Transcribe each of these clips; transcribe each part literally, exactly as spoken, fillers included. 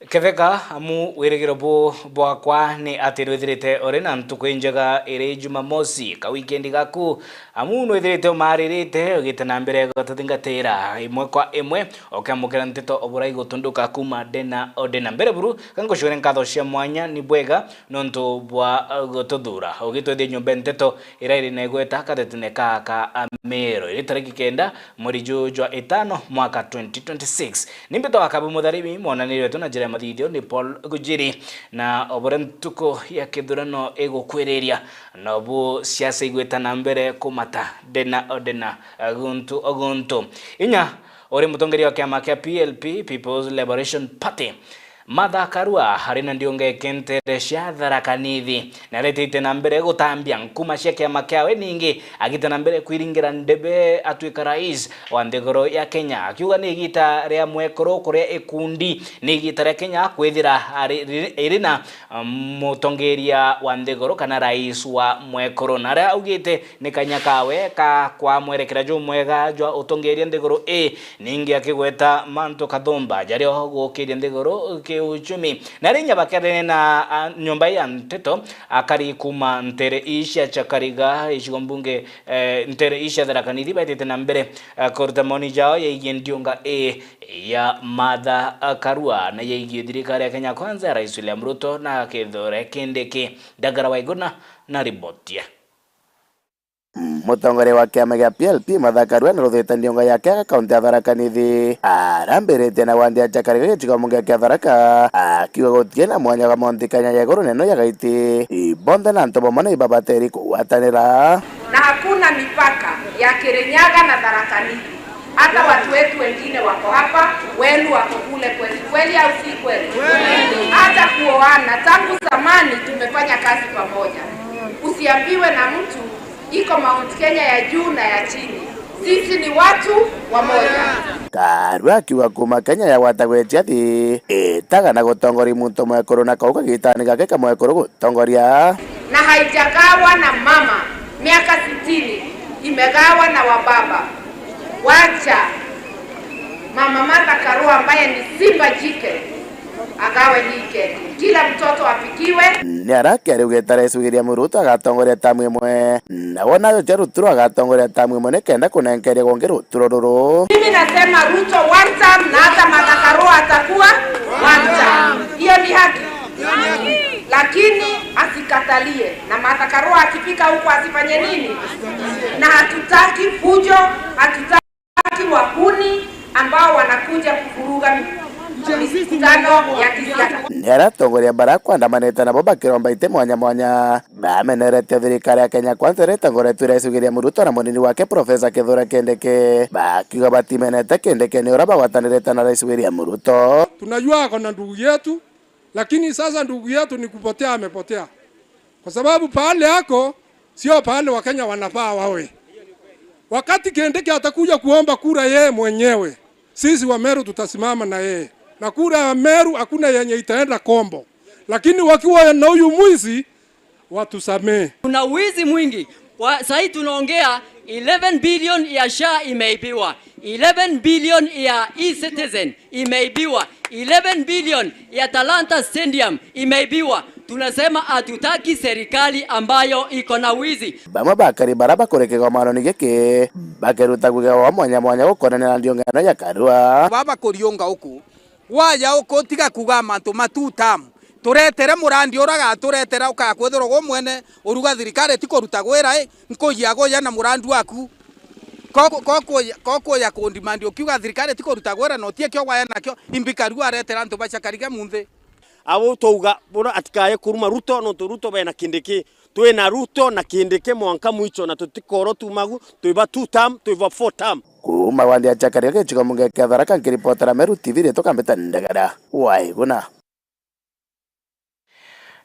Ketheka, amu wirigiro bu-, bwakwa ni ati nwithirite uri na ntuku injega iri Jumamosi, ka wikendi gaku, amu nwithirite umaririte ugite na mbere gututhingatira imwe kwa imwe, ukiamukira nteto o buria igutunduka kuuma ndena o ndena. Mbere buru, ka ngucure nkatho cia mwanya ni bwega nontu bwa, uh, gututhura ugitwithia nyomba nteto iria iri na igweta katetine ka ka Amiru. Iri tariki kenda mweri juju jwa itano mwaka twenty twenty-six. Ni mbitwa Kabu Mutharimi, mwonaniri wetu na njira ya mathithio ni Paul Gujiri, na o buria ntuku ya kithurano igukwiriria, nobu siasa igwita na mbere kumata ndena o ndena, guntu o guntu. Inya uri mutongeria wa kiama kia P L P, People's Liberation Party, Martha Karua ari na ndiunga iki ntere cia Tharaka Nithi, na aretite na mbere gutambia nkuma cia kiama kiawe, ningi agite na mbere kwiringira ndebe atuika rais wa nthiguru ya Kenya, akiuga ni igita ria mwekuru kuria ikundi, ni igita ria Kenya kwithira ari, ri-, iri na, um, mutongeria wa nthiguru kana rais wa mwekuru, na aria augite ni kanya kawe ka kwa mwerekera jumwega jwa utongeria nthiguru ii, ningi akigweta mantu kathumba jaria gukiria nthiguru kiuchumi. Na rinya bakiarania na, a, nyomba ya nteto, akari kuuma ntere ii cia Chakariga, icigo mbunge, eh, ntere ii cia Tharaka Nithi, baitite na mbere, eh, kuruta maoni jao yaigie ndiunga ii ya Martha Karua na yaigie thirikari ya Kenya Kwanza ya Rais William Ruto na Kithure Kindiki. Ndagara Waiguna na riboti ye. Mutongoria wa kiama gia P L P, Martha Karua, naruthite ndiunga yake aga kaunti ya Tharaka Nithi. Arambiritie na wandi ya Chakariga gicigo mbunge kia Tharaka, akiuga gutii na mwanya wa montikanya ya iguru neno ya Gaiti. Ibonthe na antu bomwe na ibabateri kugwatanira. Na hakuna mipaka ya Kirinyaga na Tharaka Nithi. Hata watu wetu wengine wako hapa, wenu wako kule kwetu. Kweli au si kweli? Hata kuoana, tangu zamani tumefanya kazi pamoja. Usiambiwe na mtu iko Mount Kenya ya juu na ya chini. Sisi ni watu wa moja. Karua akiuga kuuma Kenya yagwata gwitia thi, itaga na gutongoria muntu mwekuru na kauga gitani gake ka mwekuru gutongoria. Na haijagawa na mama, miaka sitini, imegawa na wababa. Wacha Mama Martha Karua ambaye ni simba jike agawe hii Kenya. Kila mtoto afikiwe. Ni ara akiari ugita Rais William Ruto agatongoria tamu imwe. Na wona ajo cia ruturo agatongoria tamu imwe ni kenda kunenkeria gungi ruturo ruru. Mimi nasema Ruto one term na hata Martha Karua atakuwa one term. Hiyo ni haki. Lakini asikatalie. Na Martha Karua akifika huko asifanye nini? Na hatutaki fujo, hatutaki wahuni ambao wanakuja kuvuruga mikutano ya kisiasa. Ni ara atongoria bara akwandamanite nabo bakiromba iti mwanya mwanya, bamenerete thirikari ya Kenya Kwanza iria itongoretue Rais William Ruto na munini wake Professor Kithure Kindiki, bakiuga batimenete Kindiki ni uria bagwatanirite na Rais William Ruto. Tunajua ako na ndugu yetu, lakini sasa ndugu yetu ni kupotea amepotea. Kwa sababu pahali ako, sio pahali Wakenya wanafaa wawe. Wakati Kindiki atakuja kuomba kura yeye mwenyewe, sisi wa Meru tutasimama na yeye. Na kura ya Meru hakuna yenye itaenda kombo. Lakini wakiwa na huyu mwizi, watusamee. Kuna wizi mwingi. Wa, sahi tunaongea, eleven billion ya SHA imeibiwa, eleven billion ya e-Citizen imeibiwa, eleven billion ya Talanta Stadium imeibiwa. Tunasema hatutaki serikali ambayo iko na wizi. Bamwe bakari bara bakuri kigomano ni giki, bakiruta kugewa mwanya mwanya gukonania na ndiungano ya Karua. Baba kuriunga uku, waja uku tiga kuga mantu ma two term. Turetere murandi ura gaturetera ukakwithirwa gwe mwene uruga thirikari ti kuruta gwira i, nkuji aguja na murandi waku. Ko-, ko-, kokuja, kokuja kundimandi ukiuga thirikari ti kuruta gwira na utie kio gwaya nakio, imbi Karua aretera antu ba Chakariga munthi. Abo twauga bura atikaye kuruma Ruto, nontu Ruto bena Kindiki. Twina Ruto na Kindiki mwanka mwicho, na tutikoro tumagu, twiba two term, twiba four term. Kuuma wandi ya Chakariga gicigo mbunge kia Tharaka, nkiripotera Meru T V, riitwa Kambita Ndagara Waiguna.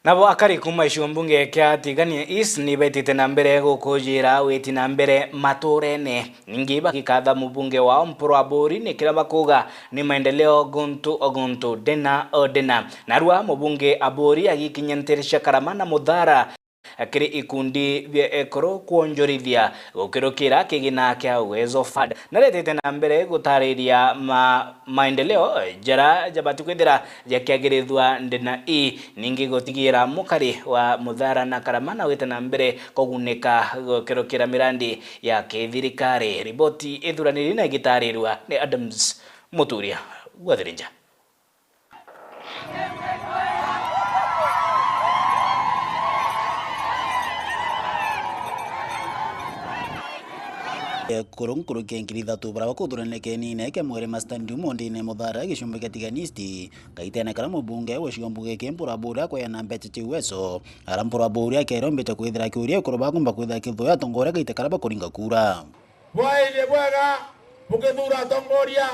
Nabo akari kuuma gicigo mbunge kia Tigania East ni baitite na mbere gukujira witi na mbere maturene. Ningi bagikatha mubunge wao Mpuru Aburi ni kiria bakuuga ni maendeleo guntu o guntu, ndena o ndena. Narua mubunge Aburi agikinya ntere cia Karama na Muthara kiri ikundi bia ekuru kwonjorithia gukirukira kigina kia Uwezo Fund. Naretete na mbere gutariria ma-, maendeleo jara jabati kwithira jakiagirithua ndena i, ningi gutigira mukari wa Muthara na Karama na gwita na mbere kugunika gukirukira mirandi ya kithirikari. Riboti ithuraniri na igitarirua ni Adams Muturia wa Thirinja. Ekuru nkuruki ya ngiri ithatu baria bakuthurania kienine kia Mwirima Stadium ndene Muthara gicumbi kia Tigania East, gaitene karia mubunge wa gicigo mbunge ki Mpuru Aburi akweana mbeca cia Uwezo, aria Mpuru Aburi akerombete kwithira akiuria ekuru bakumba kwithira akithuya atongoria gaite karia bakuringa kura. Bwairie bwega bukithuura atongoria,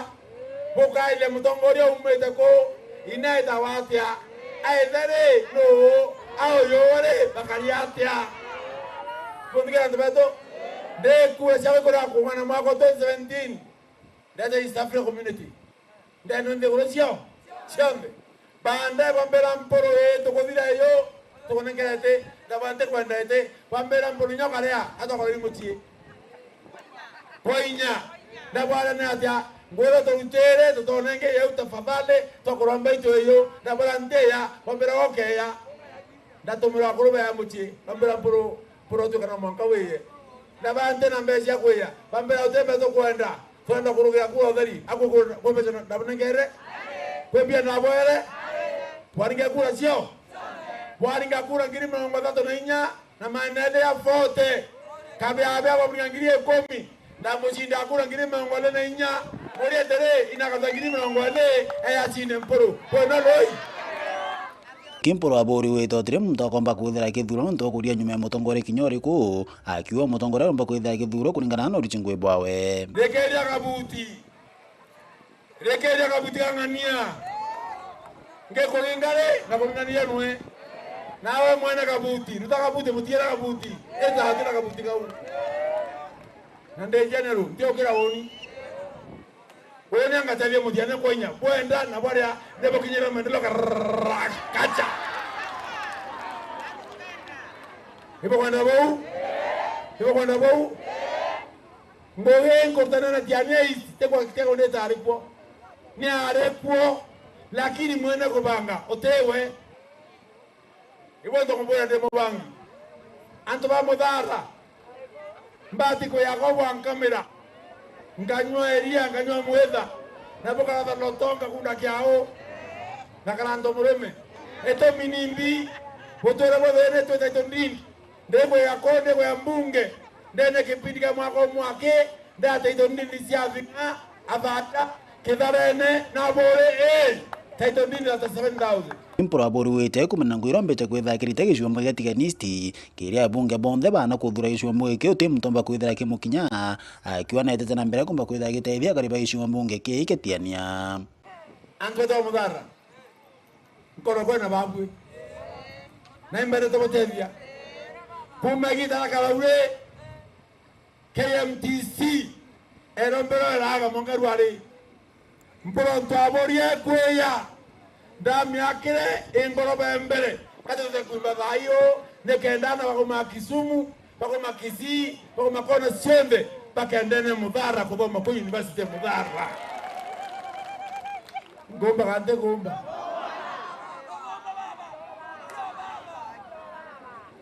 bukaithia mutongoria uumite ku, ina etawa atia, aithe ri nuu, a uyu ri bakari atia? Buthikira antu betu, ndikura cia gwikura kuungana mwaka wa twenty seventeen, ndete East Africa Community. Ndene nthiguru cio cionthe. Baanda bambira Mpuru ii tukuthira iyu, tukunenkerete, na bante kwendete, bambira Mpuru nyoka ria, atokora iri mucii. Kwa inya, na bwara ni atia, ngwira turutire, tutonenge yau tafadhali, twakuromba itu iyu, na bwara ntiya, bambira okeya. Ndatumira akuru baya mucii, bambira Mpuru, Mpuru utuika na mwanka wiye. Na bante na mbeca cia kwiya, bambira uti mbeca tukwenda, twenda kurugira kura utheri, akwi kura, kwi mbeca na, ndabunengere? Kwi mbia ndabwere? Bwaringa kura cio? Bwaringa kura ngiri mirongo ithatu na inya, na maendeleo ya forty. Kabea bea bwaringa ngiri ikumi. Ndamucinda akura ngiri mirongo iri na inya. Muri atiri, inakata ngiri mirongo iri, eyacinde Mpuru. Kwena rui? Ki Mpuru Aburi wite utiri muntu akomba kwithira akithurwa nontu akuria nyuma ya mutongoria kinya uriku, akiuga mutongoria aromba kwithira akithurwa kuringana na uricingui bwawe. Rikiria kabuti. Rikiria kabuti kang'ania. Ngikuringa ri, na kuringania nwe. Nawe mwene kabuti, ruta kabuti, mutiira kabuti. Ita atira kabuti kau. Na ndi general, ntiukira uuni. Uuni angatethia muthiane kwa inya. Bwenda na bwaria, nibukinyire maendeleo karakacha. Ibukwenda buu? Ibukwenda buu? Ngugi nkurutana na Tiania East, tikwa, tikwa nditari kuo. Ni ari kuo, lakini mwene kubanga, utiwe. Ibo ntukumbwira ndi mubangi. Antu ba Muthara, mbati kwiya ko bwankamira. Nkanywa iria, nkanywa mwitha, na bukaratha loto, nkakunda kiao, na karanto murume. Itumi nimbi, butwire buthiritwe title deed. Ndikwiya ko, ndikwiya mbunge, ndene kipindi kia mwaka umwe aki, ndate indo nini cia thina, athata, kitharene, na buri, ii, title nini thirty-seven thousand. Mpuru Aburi wite kumenya ngugi iria ombite kwithira akirite gicigo mbunge gia Tigania East, kiria abunge bonthe baana kuthura gicigo mbunge kiu uti muntu omba kwithira akimukinya, akiuga na etete na mbere kumba kwithira agitethia akari ba gicigo mbunge kii kia Tiania. Antu betu ba Muthara, nkoro kwena babui. Na imbere tubutethia. Kuma igita na karauri, K M T C, erombero eraga mongeru ari. Mpuru ntu Aburi ekwiya, ndamiakire ingoroba ya mbere. Kati tute kuimba thayo, nikenda ana baguma Kisumu, baguma Kisii, baguma kona cionthe, bakendene Muthara kuthoma ku University ya Muthara. Ngumba kana ntigumba?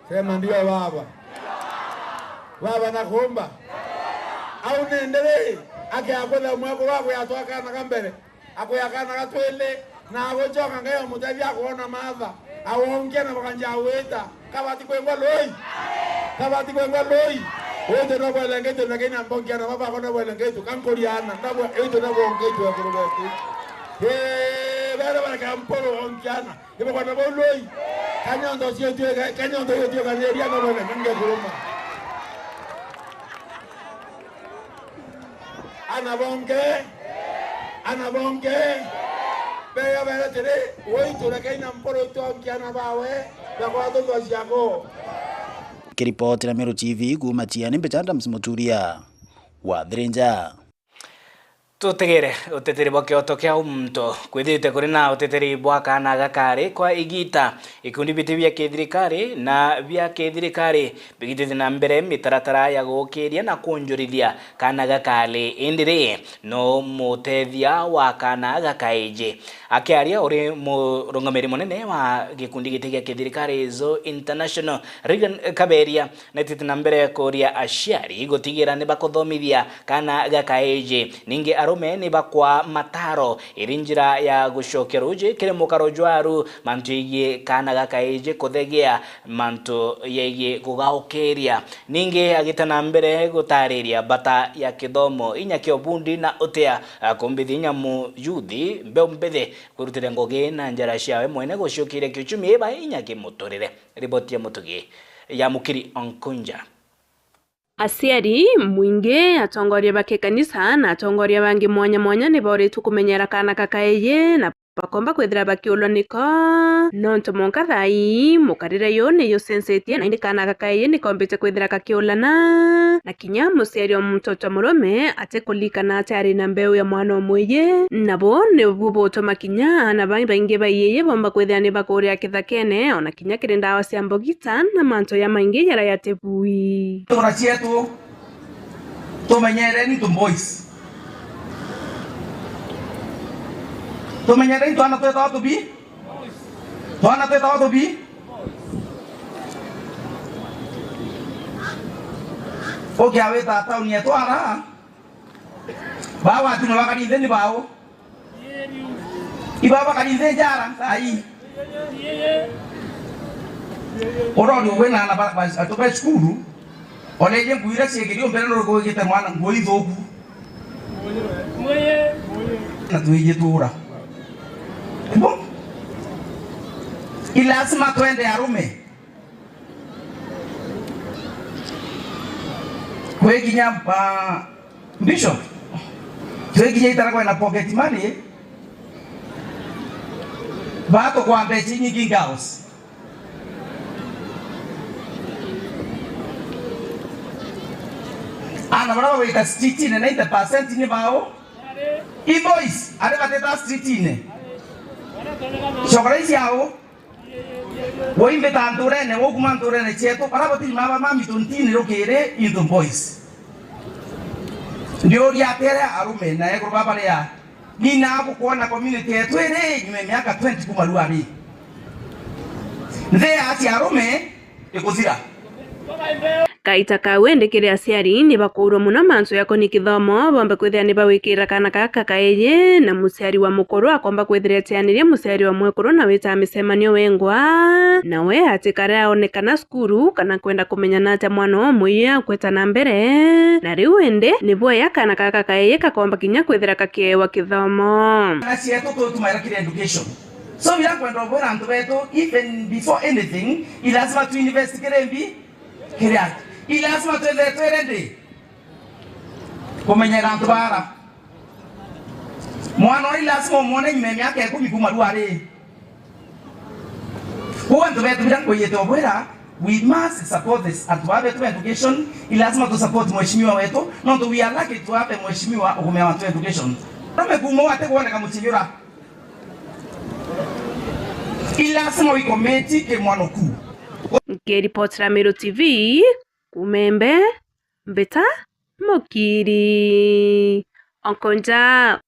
Sema ndio baba. Baba nakumba. Au nende ri, akeakwetha mwekuru akwe atwa kana ka mbere. Akwea kana ga twili, na agucoka Ngai amutethia akwona maatha. Awonkia na bakanjia gwita. Kabati kwengwa lui. Kabati kwengwa lui. Wite no bwelengete na kina mbonkia na baba akona bwelengete. Kankuria ana. Ndabwe, ito na bwongeitwe ya kurubeti. Ee, bere bareka Mpuru onkiana. Ibo kwenda bau lui. Kanyondo cietue, kanyondo cietue kaneria na bwelengete kuruma. Ana bonke, ana bonke, beya bere tiri, woi turekei na Mpuru twankia na bawe, na kwa tuthwa ciako. Kiripoti na Meru T V kuuma Tiania, mbicha Adams Muturia wa Thirinja. Tutegere uteteri bwa kioto kia untu. Kwithirite kuri na uteteri bwa kaana gakari kwa igita. Ikundi biti bia kithirikari na bia kithirikari bigitite na mbere mitaratara ya gukiria na kwonjorithia kaana gakari. Indi ri, no mutethia wa kaana gakaiji? Akiaria uri murungamiri munene wa gikundi giti gia kithirikari Zoo International, Reagan Kaberia, naitite na mbere kuria aciari gutigira ni bakuthomithia kaana gakaiji. Ningi arume ni bakwa mataro iri njira ya gucokia ruuji kiri mukaro jwaru mantu yegii kaana gakaiji kuthegea mantu yegii kugaukiria. Ningi agita na mbere gutariria bata ya kithomo, inya kia ubundi na utia, a, kumbithia inya muyuthi mbeu mbithi kwirutira ngugi na njara ciawe mwene guciokiria kiuchumi iba inya kimuturire. Riboti ya Mutugi ya Mukiri Onkunja. Aciari, mwingi, atongoria ba kikanisa na atongoria bangi mwanya mwanya ni booritwe kumenyera kaana gakaiji na bakomba kwithira bakiulwa niko, nontu mwanka thaa ii mukarire yu ni jucencetie na indi kaana gakaiji ni kombite kwithira gakiulana, na kinya muciari o muntu o murume atikuririkana ati ari na mbeu ya mwana umwe iji. Nabo nibu butuma kinya aana babaingi ba iiji bomba kwithira ni bakuria kithakene, ona kinya kiri ndawa cia mbogita na mantu jamaingi jaria jatibui. Ntura cietu, tumenyereni tu boys. Tumenyereni twana twetagwa tubi. Twana twetagwa tubi. Ukia wita tauni yetu ara. Baa watu na bakari nthi ni bao. Iba bakari nthi njara, thaa ii. Urori ugwe na ana ba, ba, atu ba cukuru, ona iji nguo iria ciekiri umbere nuri kwigite mwana nguo ithuku. Na twiji tuura. Bo? I lazima twende arume. Kwi kinya, ah, Bishop, twi kinya itara kwena pocket money, batukwa mbeca inyingi girls. Ana baria bagwita streetine, ninety percent ni bao? I boys, aria bateta streetine. Cokora iciao. Woimbita nturene, wokuma nturene cietu, baria batiri maba ma mituntini rukiri into boys. Ndiuria atia arume na ekuru baba baria, nina gukwona community yetu iri nyuma ya miaka twenty kuma riu ari. Nthi ya acia arume ikuthira. Kaita kau indi kiri aciari ni bakuurwa mono mantu jakoni kithomo, bombe kwithira ni bawikira kaana gaka kaiji, na muciari wa mukuru akomba kwithira etianirie muciari wa mwekuru na wita micemanio wengwa, nawe atikare aonekana cukuru kana kwenda kumenya natia mwana umwe iji akweta na mbere. Na riu indi ni bwega kaana gaka kaiji kakomba kinya kwithira kakiewa kithomo. Aciari tutumaira kiri education. So, bila kwenda ubwira antu betu, even before anything, i lazima tu invest kiri mbi, kiri aki. I lazima twende twire ndi kumenyera antu bara. Mwana uri lazima umwone nyuma ya miaka ikumi kuma riu ari. Kwou antu betu bila nkwiyite ubwira, we must support this. Antu baa betu ba education, i lazima tu support mheshimiwa wetu, nontu we are lucky to have a mheshimiwa ugumia antu education. Arume kuma uu atikwoneka mucinyura. I lazima wikometi ki mwana ku. Nkiripotera Meru T V, kuuma Embe, Mbita Mukiri. Onkonja.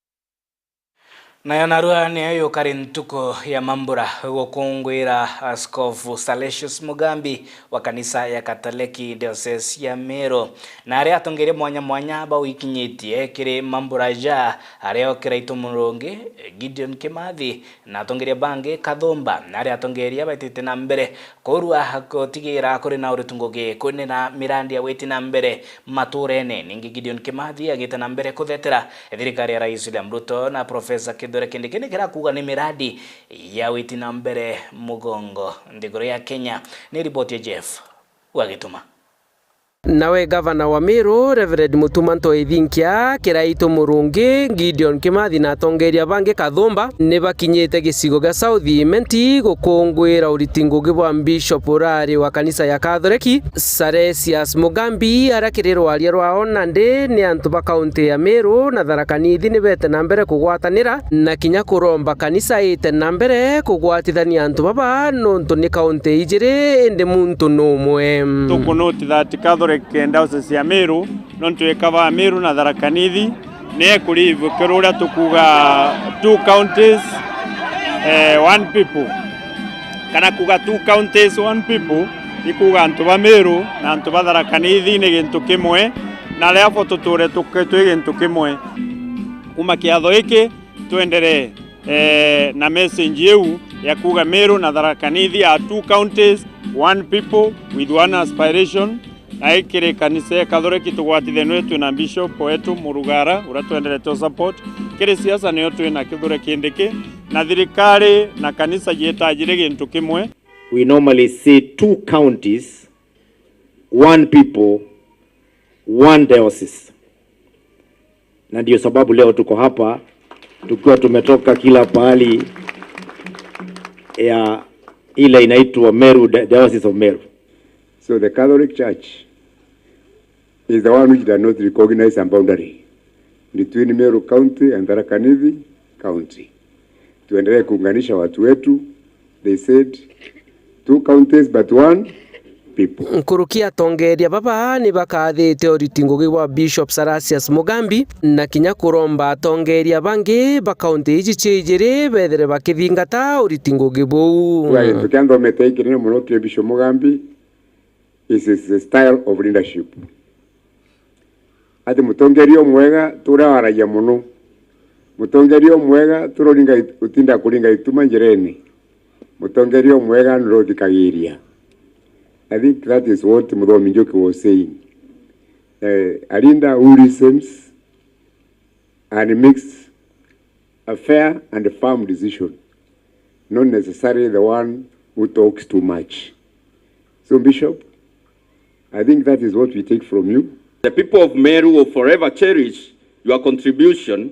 Nayo narua niyo yukari ntuku ya mambura gukunguira Askofu Salesius Mugambi wa kanisa ya Kataleki Diocese ya Meru. Na aria atongeria mwanya mwanya bauikinyitie kiri mambura ja aria okira itu murungi Gideon Kimathi na atongeria bangi Kathumba na aria atongeria baitite na mbere kurua gutigira kuri na uritu ngugi kwinina mirandi ya witi na mbere maturene. Ningi Gideon Kimathi agite na mbere kuthetera thirikari ya Rais William Ruto na Professor Kithure Kindiki ni kira kuuga ni mirandi ya witi na mbere mugongo nthiguru ya Kenya. Ni riboti ya Jeff Wagituma. Nawe gavana wa Meru, Reverend Mutuma Ntoi Thinkia, Kiraitu Murungi, Gideon Kimathi na atongeria bangi kathumba ni bakinyite gicigo gia South Imenti gukunguira uriti ngugi bwa Bishop urari wa kanisa ya Kathoreki, Salesius Mugambi, aria kiri rwaria rwao nandi ni antu ba kaunti ya Meru na Tharaka Nithi ni bete na mbere kugwatanira na kinya kuromba kanisa ite na mbere kugwatithania antu baba, nontu ni kaunti ijiri indi muntu numwe. Tukunote that Catholic Diocese ya Meru, nontu ikaba Meru na Tharaka Nithi, ni ekurivu kiri uria tukuga two counties, eh, one people. Kana kuga two counties, one people, ikuga antu ba Meru na antu ba Tharaka Nithi ni gintu kimwe, na therefore tuture tuke-, twi gintu kimwe. Kuma kiatho giki, twenderee, eh, na message iu ya kuga Meru na Tharaka Nithi are two counties, one people with one aspiration. Na ikiri kanisa ya Kathoreki tugwatithanue twi na Bishop wetu Murugara, uria twenderete u support. Kiri siasa nio twi na Kithure Kindiki, na thirikari na kanisa jietajire gintu kimwe. We normally say two counties, one people, one diocese. Na ndio sababu leo tuko hapa tukiwa tumetoka kila pahali ya ile inaitwa Meru, Di-, Diocese of Meru. So the Catholic Church is the one which does not recognize a boundary between Meru County and Tharaka Nithi County. Tuendelee kuunganisha watu wetu. They said, "Two counties but one people." Nkuruki atongeria baba ni bakathite uriti ngugi bwa Bishop Salasius Mugambi, na kinya kuromba atongeria bangi ba kaunti iji cijiri bethire bakithingata uriti ngugi buu. Kwa gintu kia nthomete gikinene mono kiri Bishop Mugambi is his style of leadership. Ati mutongeria umwega turia waragia mono, mutongeria umwega turia uringa it-, utinda kuringa ituma njirene, mutongeria umwega nuria uthikagiria. I think that is what Muthomi Njuki was saying. Eh, a leader who listens and makes a fair and firm decision, not necessarily the one who talks too much. So, Bishop, I think that is what we take from you. The people of Meru will forever cherish your contribution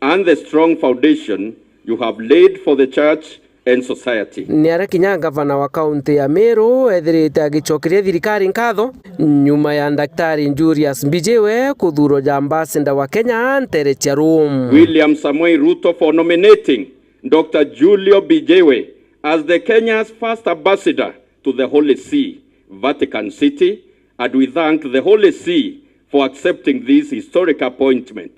and the strong foundation you have laid for the church and society. Ni aria kinya gavana wa kaunti ya Meru ethirite agicokeria thirikari nkatho nyuma ya Daktari Julius Mbijiwe kuthuurwa ja ambassador wa Kenya ntere cia Rome. William Samoei Ruto for nominating Doctor Julio Mbijiwe as the Kenya's first ambassador to the Holy See, Vatican City, and we thank the Holy See for accepting this historic appointment.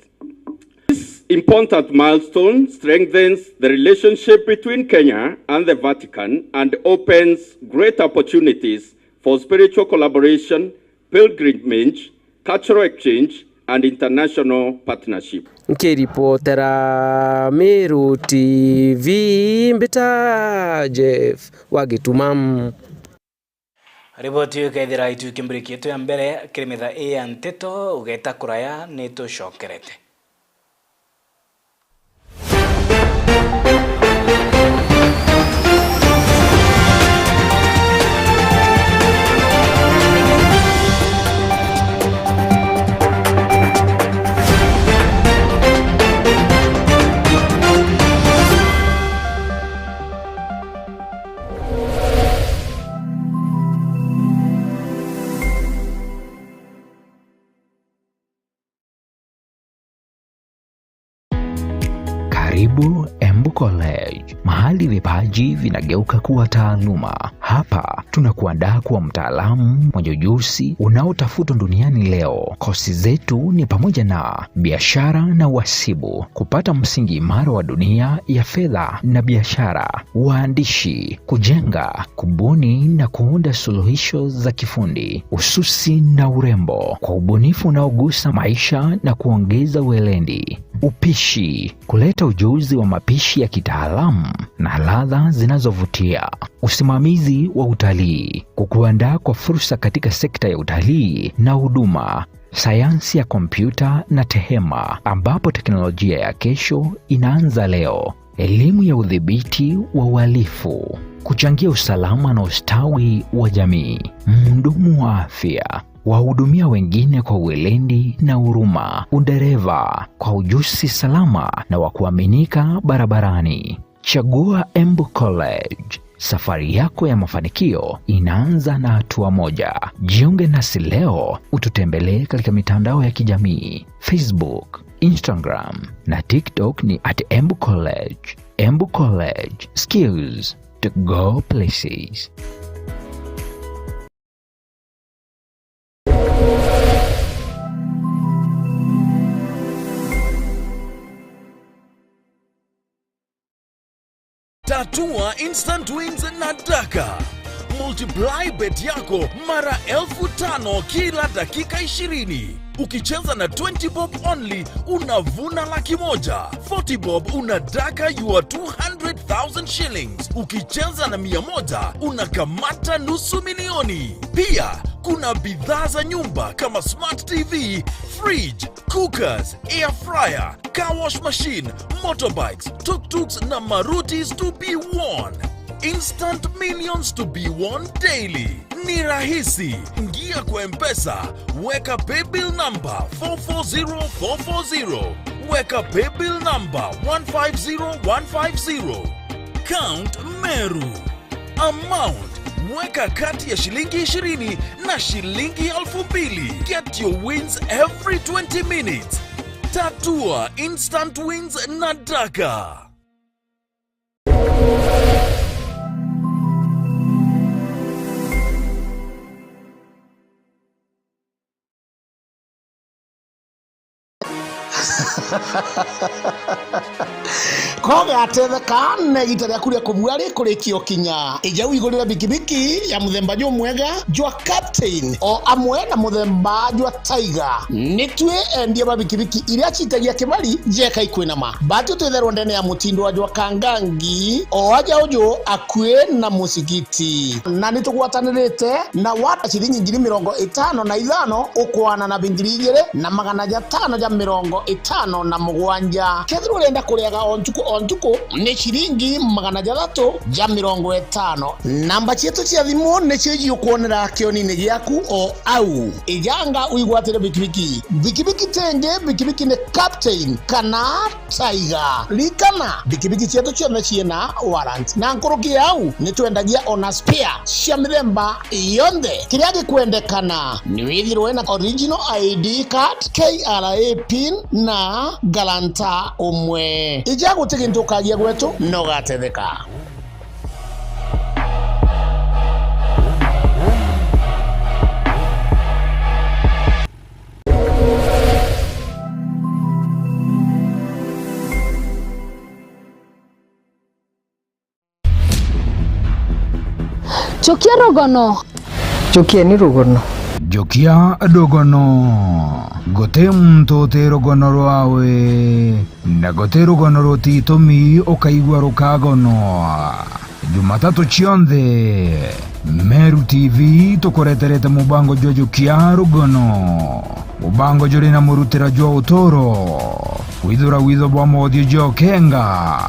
This important milestone strengthens the relationship between Kenya and the Vatican and opens great opportunities for spiritual collaboration, pilgrimage, cultural exchange, and international partnership. Nkiripotera Meru T V, mbita Jeff wa Gituma. Riboti iu ikethira itukimbirikia yetu ya mbere kiri metha ii ya nteto, ugeta kuraya ni tucokerete. Karibu Embu College, mahali vipaji vinageuka kuwa taaluma. Hapa tunakuandaa kuwa mtaalamu mwenye ujuzi unaotafutwa duniani leo. Kosi zetu ni pamoja na biashara na uhasibu, kupata msingi imara wa dunia ya fedha na biashara, uandishi, kujenga, kubuni na kuunda suluhisho za kifundi, ususi na urembo kwa ubunifu unaogusa maisha na kuongeza weledi, upishi, kuleta ujuzi wa mapishi ya kitaalamu na ladha zinazovutia, usimamizi wa utalii, kukuandaa kwa fursa katika sekta ya utalii na huduma, sayansi ya kompyuta na tehema, ambapo teknolojia ya kesho inaanza leo. Elimu ya udhibiti wa uhalifu, kuchangia usalama na ustawi wa jamii, mhudumu wa afya, Wahudumia wengine kwa weledi na huruma. Udereva kwa ujuzi salama na wa kuaminika barabarani. Chagua Embu College. Safari yako ya mafanikio inaanza na hatua moja. Jiunge nasi leo, ututembelee katika mitandao ya kijamii, Facebook, Instagram na TikTok ni at Embu College. Embu College, skills to go places. Tatua instant wins na Daka. Multiply bet yako mara elfu tano kila dakika ishirini. Ukicheza na twenty bob only, unavuna laki moja. Forty bob, una Daka your two hundred thousand shillings. Ukicheza na mia moja, unakamata nusu milioni. Pia, kuna bidhaa za nyumba kama smart T V, fridge, cookers, air fryer, car wash machine, motorbikes, tuk-tuks na marutis to be won. Instant millions to be won daily. Ni rahisi. Ingia kwa M-Pesa, weka paybill number four four zero four four zero. Weka paybill number one five zero one five zero. Count Meru. Amount, weka kati ya shilingi ishirini na shilingi elfu mbili. Get your wins every twenty minutes. Tatua instant wins na Daka. Kogatetheka na igita riaku ria kubua rikurikia ukinya. Ija wigurire bikibiki ya muthemba jumwega jwa Captain, o amwe na muthemba jwa Tiger. Ni twi endia ba bikibiki iria citagia kibari jeka ikwinama. Bati utwitherwa ndene ya mutindo wa jwa Kangangi, o aja uju akui na musigiti. Na ni tugwatanirite na wata ciringi ngiri mirongo itano na ithano ukwana na ngiri igiri na magana jatano ja mirongo itano na mugwanja. Kethirwa urenda kuriaga o ntuku o ntuku, ni ciringi magana jathatu ja mirongo itano. Namba cietu cia thimu nicio ijiukwonera kionini giaku o au. Ijanga uigwatire bikibiki. Bikibiki tingi, bikibiki ni Captain kana Tiger. Ririkana, bikibiki cietu cionthe ciina warrant. Na nkuruki ya au, ni twendagia ona spare cia mithemba yonthe. Kiria gikwendekana ni withirwe na original I D card, K R A pin na guarantor umwe. Ija guti gintu ukagia gwetu, na ugatetheka. Jukia rugono. Jukieni rugono. Jukia rugono. Guti muntu uti rugono rwawe, na guti rugono rutitumi ukaigua rukagonwa. Jumatatu cionthe, Meru T V tukureterete mubango jwa Jukia rugono. Mubango juri na murutira jwa uturo, kwithura witho bwa mothiu jwa ukenga,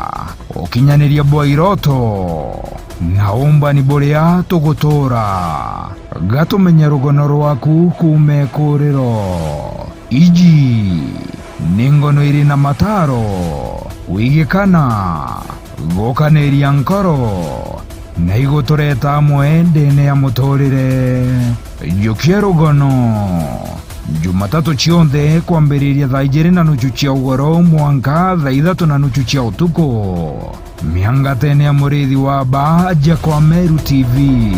ukinyaniria bwa iroto, na umbani buria tugutura. Gatumenye rugono rwaku kuuma ikuriro. Iji ni ngono iri na mataro, wigikana, gukaniria nkoro, na igutureta amwe ndene ya muturire. Jukia rugono. Jumatatu cionthe kwambiriria thaa ijiri na nuchu cia ugoro mwanka thaa ithatu na nuchu cia utuku. Miangatene ya murithi wa ba ja kwa Meru T V.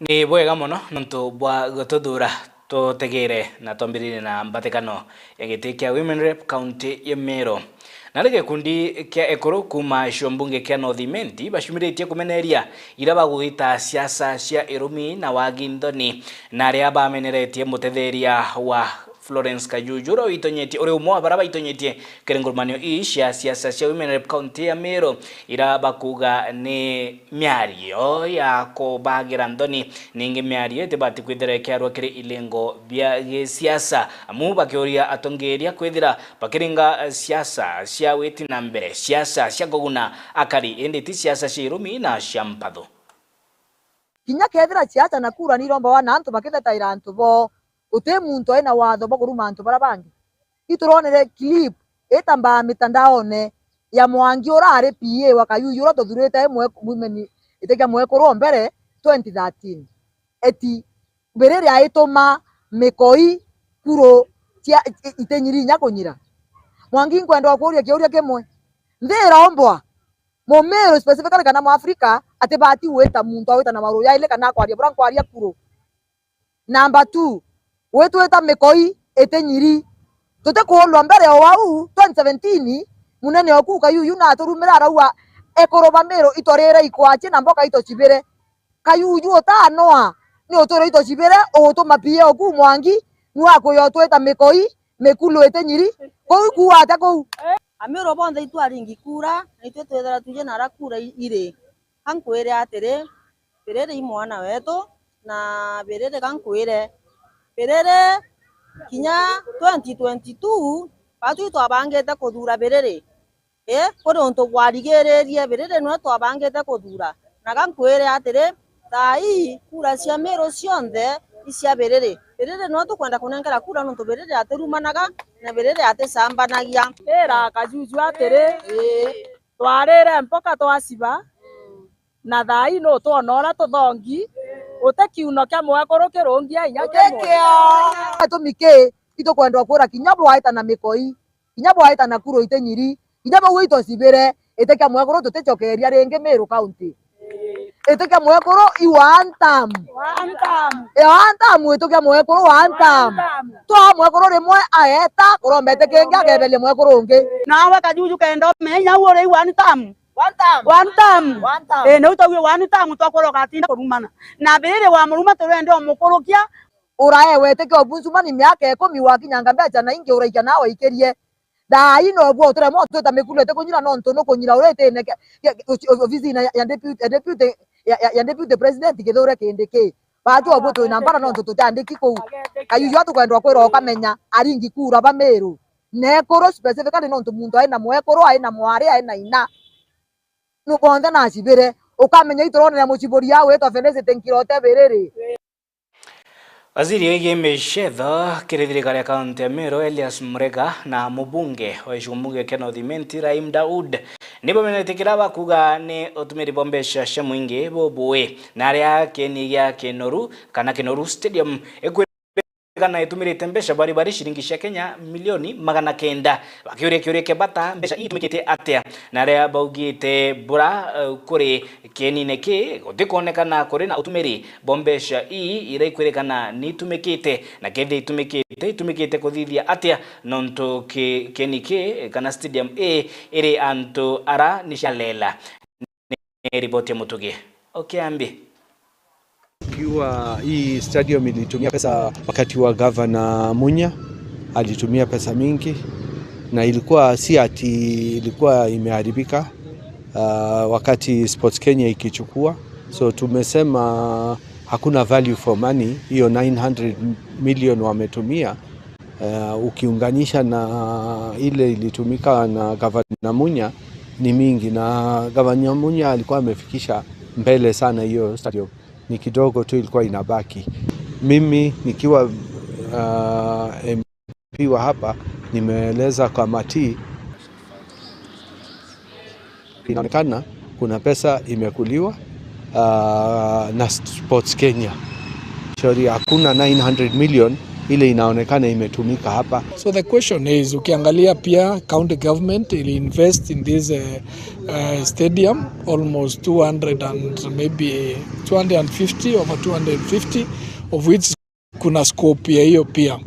Ni bwega mono nontu bwa gututhuura. Tutegere na twambiririe na mbatikano ya giti kia Women Rep kaunti ya Meru. Nari gikundi kia ekuru kuuma gicigo mbunge kia North Imenti bacumiritie kumeneria ira bagwita siasa cia irumi na wagi nthoni, na aria bameneretie mutetheria wa Florence Kajuju, uria uitonyetie, uri umwe wa baria baitonyetie kiri ngurumanio ii cia siasa cia Women Rep kaunti ya Meru, ira bakuuga ni miario ya kubagira nthoni, ningi miario itibati kwithira ikiarwa kiri ilengo bia gisiasa, amu bakiuria atongeria kwithira bakiringa siasa cia witi na mbere, siasa cia kuguna akari, indi ti siasa cia irumi na cia mpathu. Kinya kethira ciacha na kura ni irombawa na antu bakithetaira antu boo, guti muntu aina watho bwa kuruma antu baria bangi. Ituronere clip itambaa mitandaone ya Mwangi ura ari P A wa Kayuyu ura tuthurite mwe-, women itikia mwekuru o mbere twenty thirteen. Eti biriri aituma mikoi kuru cia i-, i-, itinyiri inya kunyira. Mwangi, nkwenda kuuria kiuria kimwe. Nthi irombwa Mumiru specifically kana Mwafrika atibati gwita muntu agwita na mauru jaili kana akwaria bura nkwaria kuru. Number two, gwitwita mikoi itinyiri. Tutikuulwa mbere o wau twenty seventeen, munene oku Kayuyu na aturumira arauga, ekuru ba Miru itwarire ikwachi na mboka itocibire. Kayuju utanoa, ni utwire itocibire, ugutuma P A oku Mwangi, niwe akwija utwita mikoi, mikulu itinyiri. Kuu ikuuga atia kuu? Amiru bonthe itwaringi kura, na itwe twithira twiji nara kura i-, iri. Ka nkwire atiri, Biriri i mwana wetu, na Biriri ka nkwire, Biriri kinya twenty twenty-two, batu itwabangite kuthura Biriri. Ii, kuri untu bwarigiririe, Biriri niwe twabangite kuthura. Na ga nkwire atiri, thaa ii kura cia Miru cionthe i cia Biriri. Biriri niwe tukwenda kunenkera kura nontu Biriri atirumanaga na Biriri aticambanagia. Ira Kajuju atiri, ii, twarire mpoka twaciba, na thaa ii nutwona uria tuthongi, guti kiuno kia mwekuru kirungia inya kimwe. Gitumi ki, itukwenda kwira kinya bwaita na mikoi, kinya bwaita na kuru itinyiri, kinya bau itocibire, iti kia mwekuru tuticokeria ringi Miru County. Iti kia mwekuru i one term. One term. E, one term, itu kia mwekuru one term. One term. Twa mwekuru rimwe aeta, kuromba iti kingi akeberia mwekuru ungi. Nawe Kajuju kenda umenya inya uria i one term. One term. One term. One term. Eh, nau tauge one term twakwira ugatinda kurumana. Na Biriri wa muruma turende umukurukia. Uraewe itikia obunzumani miaka ikumi wakinyanga mbeca na ingi uraikia nawe ikirie. Thaa ii nobu uturema utwita mikulu itikunyira nontu nukunyira uria itine ke-, ke-, ofi-, ofisine ya, ya deputy, ya deputy, ya, ya, ya deputy president Kithure Kindiki. Batu obu twina mbara nontu tutiandiki kuu. Kayuju atukwendwa kwira ukamenya aringi kura ba Miru. Nekuru specifically nontu muntu aina mwekuru, aina mwari, aina ina. Nu bonthe nacibire. Ukamenya ituronere muciburia witwa Felicity Nkirote Biriri. Waziri wigii micetho kiri thirikari ya kaunti ya Meru, Elias Murega, na mubunge wa gicigo mbunge kia North Imenti, Rahim Daud, nibamenetie kiria bakuuga ni utumiri bwa mbeca cia mwingi bubui, na aria kieni gia Kinoru kana Kinoru Stadium ikwirikana itumirite mbeca bari bari ciringi cia Kenya milioni magana kenda. Bakiuria kiuria kia bata, mbeca ii itumikite atia? Na aria baugite bura, eh, kuri kienine ki, gutikwonekana kuri na utumiri bwa mbeca ii iria ikwirikana ni itumikite, na kethira itumikite, itumikite kuthithia atia? Nontu ki-, kieni ki, kana stadium ii iri antu ara ni cia lela. Ni riboti ya Mutugi Okiambi. Ikiwa hii stadium ilitumia pesa wakati wa Gavana Munya, alitumia pesa mingi, na ilikuwa si ati ilikuwa imeharibika, ah, wakati Sports Kenya ikichukua. So tumesema hakuna value for money, hiyo nine hundred million wametumia, ah, ukiunganisha na ile ilitumika na Gavana Munya ni mingi, na Gavana Munya alikuwa amefikisha mbele sana hiyo stadium. Ni kidogo tu ilikuwa inabaki. Mimi nikiwa, ah, M P wa hapa, nimeeleza kamati, inaonekana kuna pesa imekuliwa, ah, na Sports Kenya. Shauri hakuna nine hundred million ile inaonekana imetumika hapa. So the question is, ukiangalia pia county government ili invest in this, eh, eh, stadium, almost two hundred and maybe two hundred and fifty, over two hundred fifty, of which kuna scope ya hiyo pia.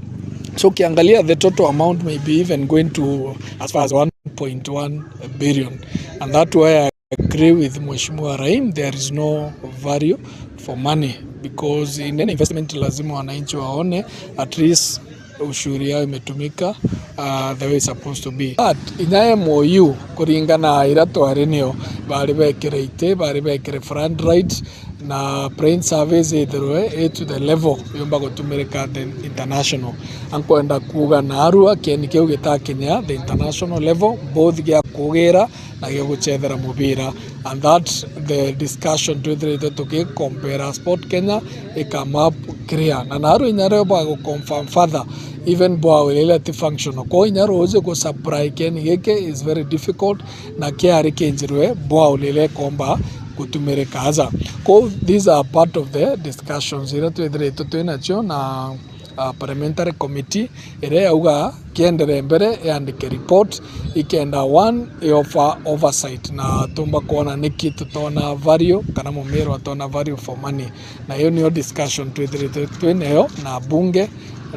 So ukiangalia the total amount may be even going to as far as one point one billion, and that why I agree with Mheshimiwa Raim, there is no value for money, because in any investment lazima wananchi waone at least ushuru yao imetumika, uh, the way it's supposed to be. But inya M O U, kuringana na ira twari nio, bari bekire iti, bari bekire front right, na plain surveys ithirwe i to the level yumba gutumirika the international. Ankwenda kuuga narua kieni kiu gitakinya the international level, both gia kugira na gia gucethera mubira, and that the discussion twithiritwe tugicompare Sport Kenya i come up clear. Na narua inya rio bwa guconfirm further, even bwawe riria ti functional. Kwou inya ruuji gusupply kieni giki is very difficult, na kiari kinjirwe bwawe riria ikomba gutumirika aja. Kwou these are part of the discussions iria twithiritwe twinacio na uh, parliamentary committee iria yauga kienderee mbere yandike report, ikenda one yofa oversight na tumba kuona niki tutona value kana Mumiru atona value for money. Na hiyo niyo discussion twithiritwe twinayo na bunge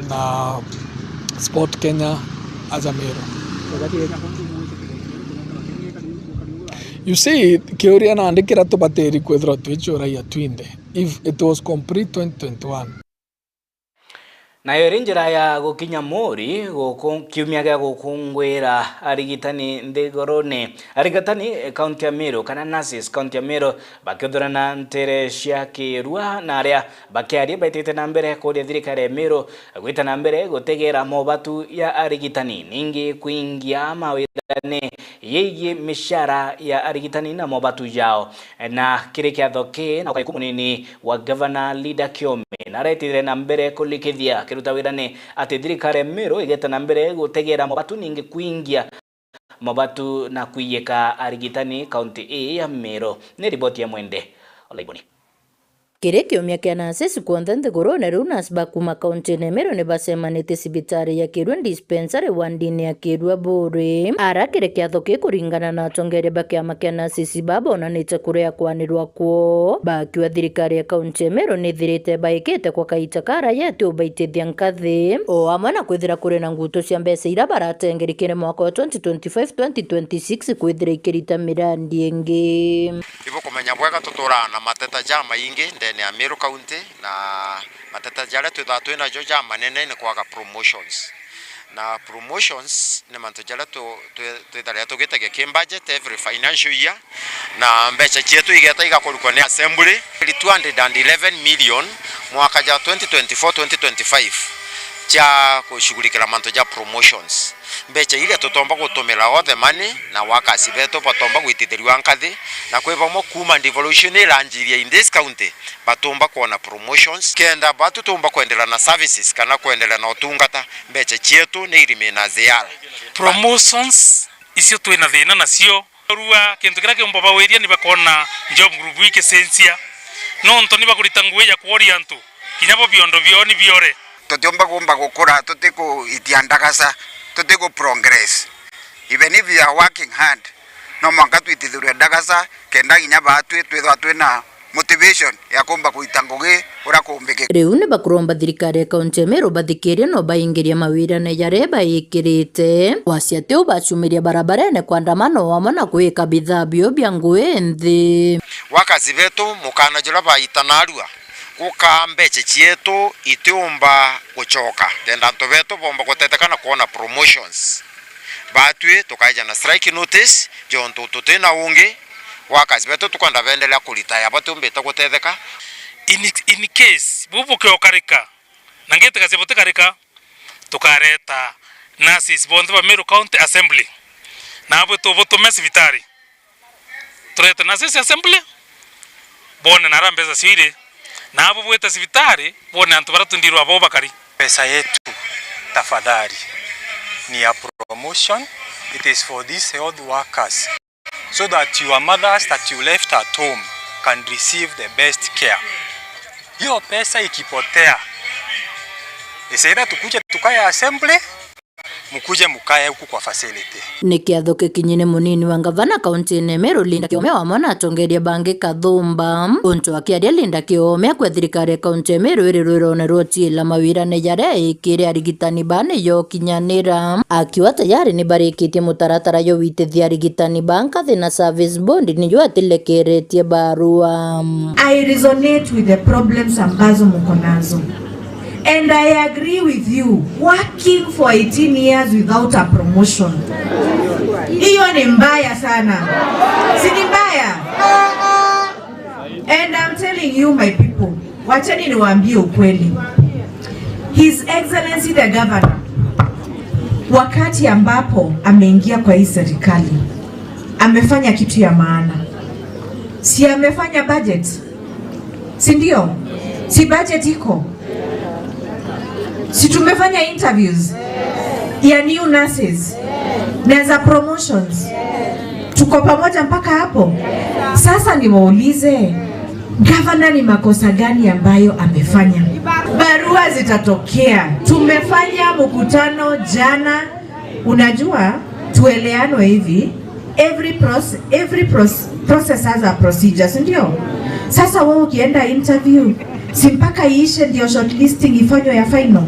na Sport Kenya aja Meru. You see, kiuria nandi kiria tubatiri kwithirwa twichuragia twinthe, if it was complete twenty twenty-one. Nayo iri njira ya gukinya Muri guku-, kiumia gia gukungwira arigitani nthigurune. Arigitani, eh, kaunti ya Meru, kana nurses kaunti ya Meru, bakithurana ntere cia kirua, na aria bakiaria baitite na mbere kuria thirikari ya Meru gwita na mbere gutegera mobatu ya arigitani, ningi kwingia mawirane yegii mishara ya arigitani na mobatu jao. Na kiri kiatho kii na ukaiku munini wa Gavana Linda Kiome, naretire na mbere kulikithia kiruta wirane ati thirikari ya Meru igeta na mbere gutegera mobatu ningi kwingia mobatu na kwiyika arigitani kaunti ii ya Meru. Ni riboti ya Mwende Olaiboni. Kiri kiumia kia nurses kwonthe nthigurune, riu nurse ba kuuma kaunti ya Meru ni bacemanitie cibitari ya Kirua Dispensary wandini ya Kirua Buri. Ara kiri kiatho kii kuringana na atongeria ba kiama kia nurses ba bonanite kuria kwanirwa kwoo, bakiuga thirikari ya kaunti ya Meru ni ithirite baikite kwa kaita karaya ati ubaitithia nkathi, o amwe na kwithira kuri na nguto cia mbeca iria baratengeri kiri mwaka wa twenty twenty-five twenty twenty-six kwithira ikirita mirandi ingi. Ibukumenya bwega tuturaa na mateta jamaingi ndene ya Meru County, na mateta jaria twithaa twinajo jamanene ni kwaga promotions. Na promotions ni mantu jaria tu-, twi-, twithagira tugitagia ki budget every financial year, na mbeca cietu igeta igakurukwa ni assembly. Two hundred and eleven million mwaka ja twenty twenty-four twenty twenty-five cia kushughulikira mantu ja promotions. Mbeca iria tutomba gutumira all the money na workers betu batomba gwitithirua nkathi, na kwi bamwe kuuma devolution iranjiria in this county batumba kwona promotions. Kenda batu tumba kwendelea na services kana kwendelea na utungata, mbeca cietu ni irime na ziara. Promotions icio twina thina nacio. Rua kintu kiria kiumba bawiria ni bakona job group ikicenjia. Nontu ni bakurita ngugi ya kworia antu, kinya bo biondo biao ni biore. Tutiumba kumba gukura tutikuitia ndagaca, tutiku progress. Even if you are working hard, no mwanka twitithirwe ndagaca, kenda kinya baatwi twithwa twina motivation ya kumba kuita ngugi uria kumbikika. Riu ni bakuromba thirikari ya kaunti ya Meru bathikirie no baingirie mawirane jaria baikirite, gwasi ati ubacumiria barabarene kwandamana o amwe na gwika bithaa bio bia ngugi nthi. Workers betu, mukana juria baita narua, guka mbeca cietu itiumba gucoka, kenda antu betu bomba guteteka na kwona promotions. Batwi tukaeja na strike notice, jontu tutina ungi, workers betu tukwenda bendelea kuritaya batiumbite gutetheka. In, in case bu bukiokarika, na ngitikacia butikarika, tukareta nurses bonthe ba Meru County Assembly, na bwitu butume cibitari. Turete nurses assembly, bone nara mbeca cio iri, na abo bwite cibitari, bone antu bara tundirwa abo bakari. Pesa yetu, tafadhali, ni ya promotion, it is for these health workers, so that your mothers that you left at home can receive the best care. Hiyo pesa ikipotea, it's either tukuje tukae assembly, Mkuje mkae huku kwa facility. Ni kiatho kikinyine munini wa ngavana kaunti-ini Meru Linda Kiome wamwe na atongeria bangi Kathumba. Untu akiaria Linda Kiome akua thirikari ya kaunti ya Meru iri rwirone rwa utiila mawirane jaria ikire arigitani ba niyo kinyanira. Akiuga tayari ni barikitie mutaratara jwa gwitithia arigitani ba nkathi na service board niyo atilekeretie barua. I resonate with the problems ambazo mko nazo. And I agree with you, working for eighteen years without a promotion. Hiyo ni mbaya sana. Si ni mbaya? And I'm telling you, my people, wacheni niwaambie ukweli. His Excellency the Governor, wakati ambapo ameingia kwa hii serikali, amefanya kitu ya maana. Si amefanya budget? Si ndio? Si budget iko? Si tumefanya interviews ya new nurses na za promotions? Tuko pamoja mpaka hapo? Sasa niwaulize, gavana ni makosa gani ambayo amefanya? Barua zitatokea. Tumefanya mkutano jana. Unajua, tueleanwe hivi, every proce-, every proce-, process has a procedure, si ndio? Sasa wewe ukienda interview, si mpaka iishe ndio shortlisting ifanywe ya final?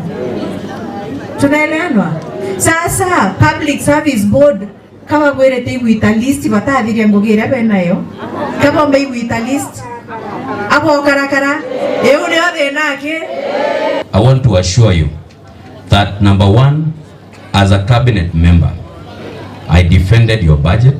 Tunaeleanwa? Sasa Public Service Board, kaba bwirite igwita list, batathiria ngugi iria benayo, kaba omba igwita list, abo karakara, iu nio thina aki. I want to assure you that, number one, as a cabinet member, I defended your budget.